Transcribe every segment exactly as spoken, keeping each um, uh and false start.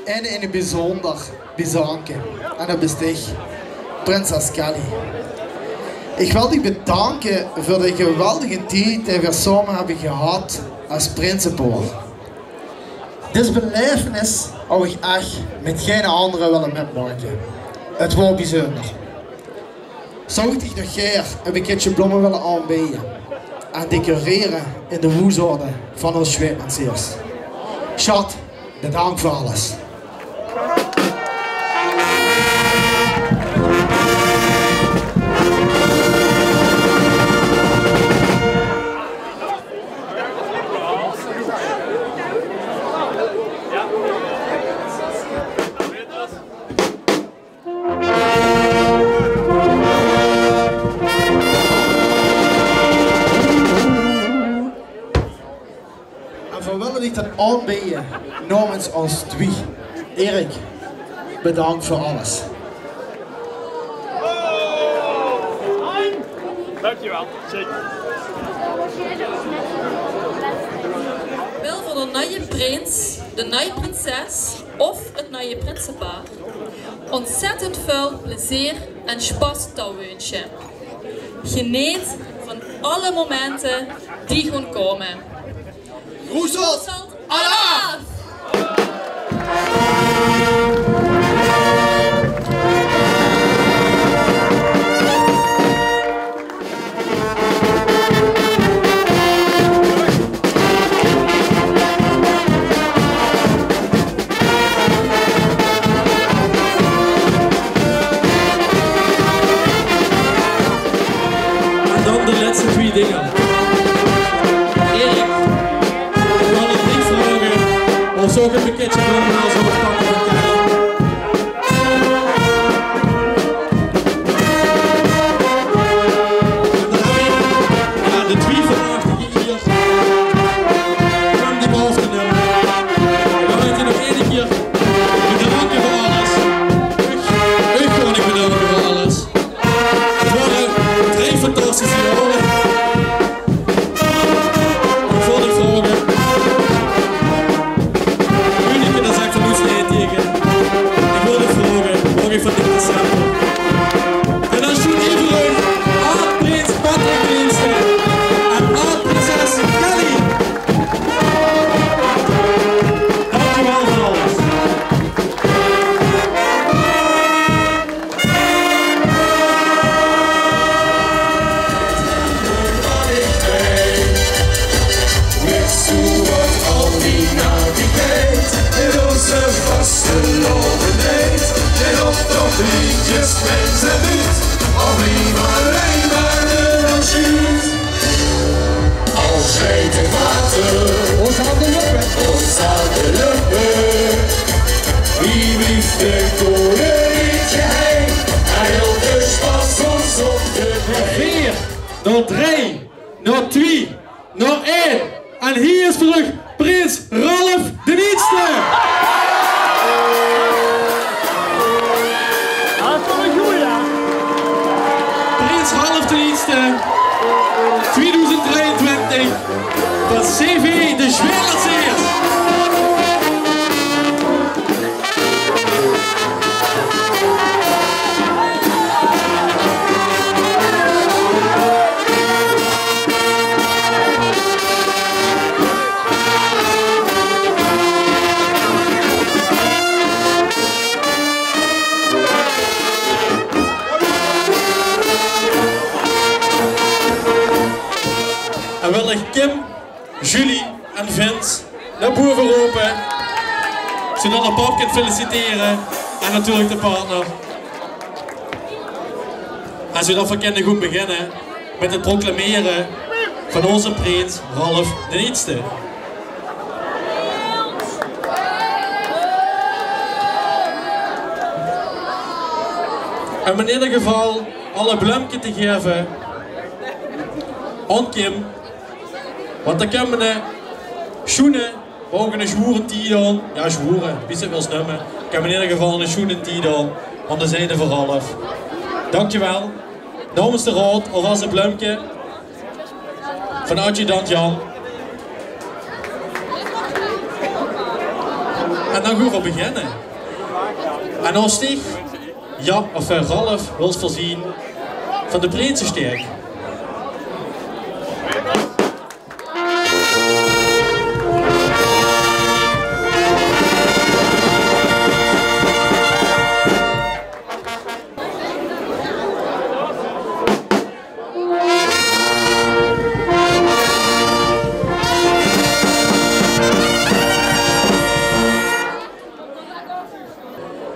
En in 't biezónder bedanke. En det bis dich, prinses Kelly. Ich wil dich bedanke veur de geweldige tied die veer same höbbe gehad es prinsepaor. Dit belaevenis hou ich ech mit geine anger wille mitmake. 't Waor biezónder. Zouw ich dich nog gaer e boeketje blomme wille aanbeje en decorere in de hoesorde van ós Sjeetmansheers. Sjat, bedank veur alles. En veer wille dich det aanbeje naomens ós twie. Erik, bedank veur alles. Dankjewel. Zeker. Wil veur de nuje prins, de nuje prinses of 't nuje prinsepaar ontzettend väöl plezeer en sjpas touwwunsje. Geneet van alle momente die goon kómme. Roeselt alaaf! En dan de lètste twie dinger. Erik, ich wil dich vraoge of se ouch e boeketje blomme zóls pakke veur Kelly. En dan höb ich, jao, de twie van achter. Hie, um die aof te numme. Dan wille v'r nog eine kier bedanke veur alles. Uch, uch wil ich bedanke veur alles. 't Waore drie fantastische jaore. Ich wil dich vraoge. Unieke, det zèk ich van oes neet taenge. Ich wil dich vraoge, maag ich van dich de scepter? En dan sjoen effe rond, aad-prins Patrick d'n Ierste en aad-prinses Kelly. Dankjewel veur alles. Mit zoe waat al die natigheid, in ózze vastelaovendtied, in optoch, leedjes, prins en buut, of blief allein mer de sjuut. Al sjreit 't water, ós aan de löppe, ós aan de löppe. Wie blief de kóning geheim? Hae hilt de sjpas ós op de been. Veer, nao drie, nao twie, nao ein. En hie is trök prins Ralf d'n Ierste. Prins Ralf d'n Ierste, twiedoezend drieëntwintig, van C V de Sjeetmansheers. En wil ich Kim, Julie en Vince nao bove rope, zoetot d'r pap kint feliciteren en natuurlik de partner. En zoetot v'r kinne goon beginne mit 't proclamere van ózze prins Ralf d'n Ierste. En in eder geval al e bleumke te gaeve aan Kim. Want d'r kump 'ne sjoene, ouch 'ne zwoere tied aan. Jao, zwoere, wie se 't wils neume. D'r kump in eder geval 'ne sjoene tied aan. Van de zijde van Ralf. Dankjewel. Naomens de raod alvas e bleumke van adjudant Jan. En dan goon v'r beginne. En es dich, Jan, of, eh, Ralf, wils veurzeen van de prinsesteek.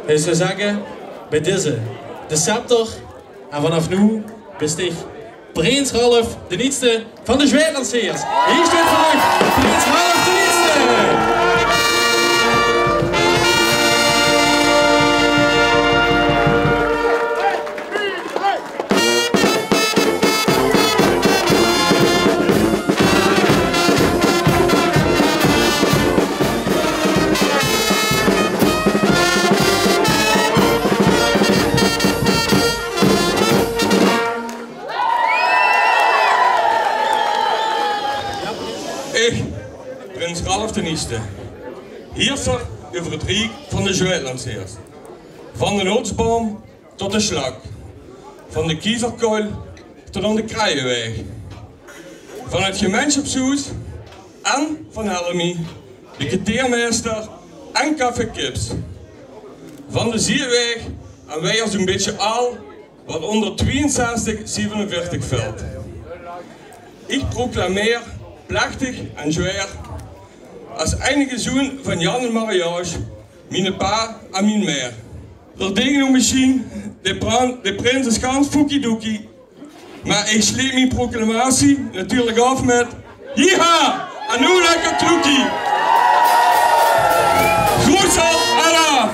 Ich zou zègke, bie deze de scepter. En vanaaf noe bis dich prins Ralf d'n Ietste van de Zjwaetlanseers. Hie steit veur dich prins Ralf d'n Ietste. Ich, prins Ralf d'n Ietste, hierser euver 't riek van de Zjwaetlanseers. Van de Nootsbaom tot de Sjlak. Van de Kiezerkoil tot aon de Krajewaeg. Van 't gemeinsjapshoes en van Hellemie, de Keteermeister en Café Kips. Van de Zieëwaeg en wijer zoe'n bietje al wat oonder twieënzestig zevenenveertig vèlt. Ich proclameer plechtig en zjwaer, es einige zoon van Jan en Mariage, miene pa en mien mèr. Veer dinke noe mesjiens, de pran-, de prins is gans foekidoekie. Mer ich sjleet mien proclamatie natuurlik aaf mit: Jiha! En noe lekker troekie! Groesel alaaf!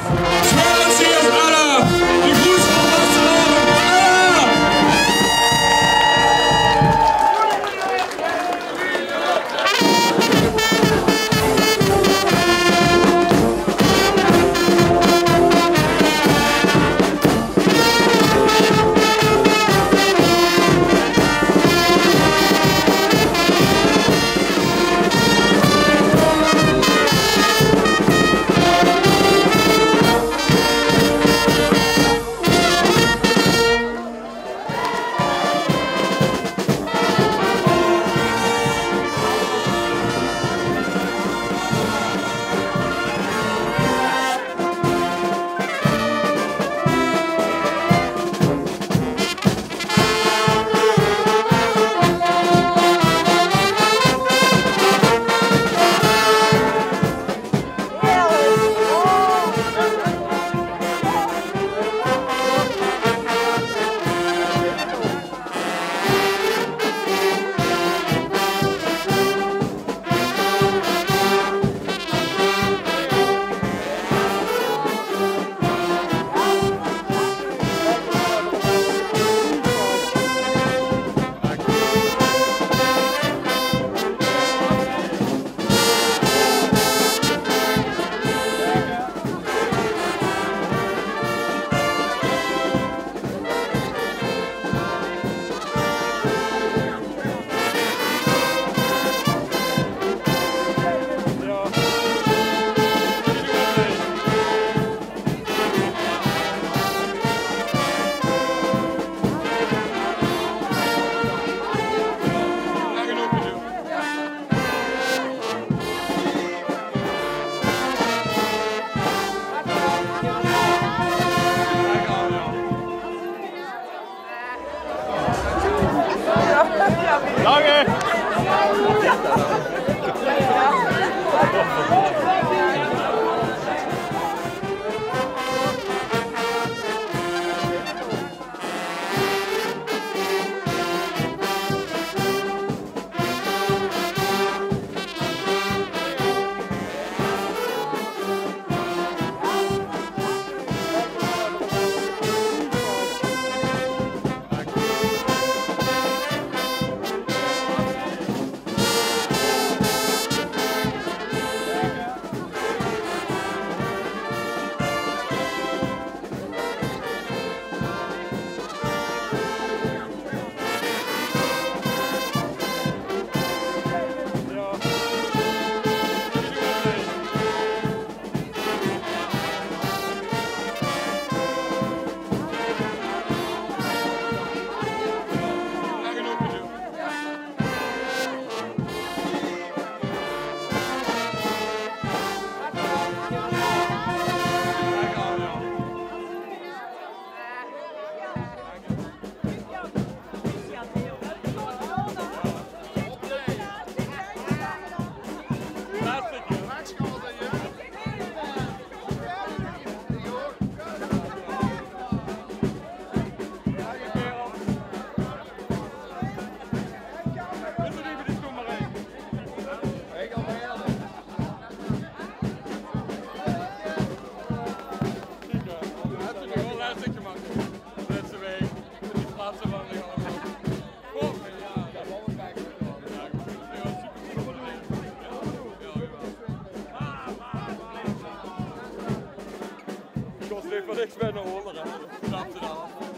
Zjwaetlanseers alaaf! De Groesel vastelaovend alaaf! Ich bön 'ne Holler, hè.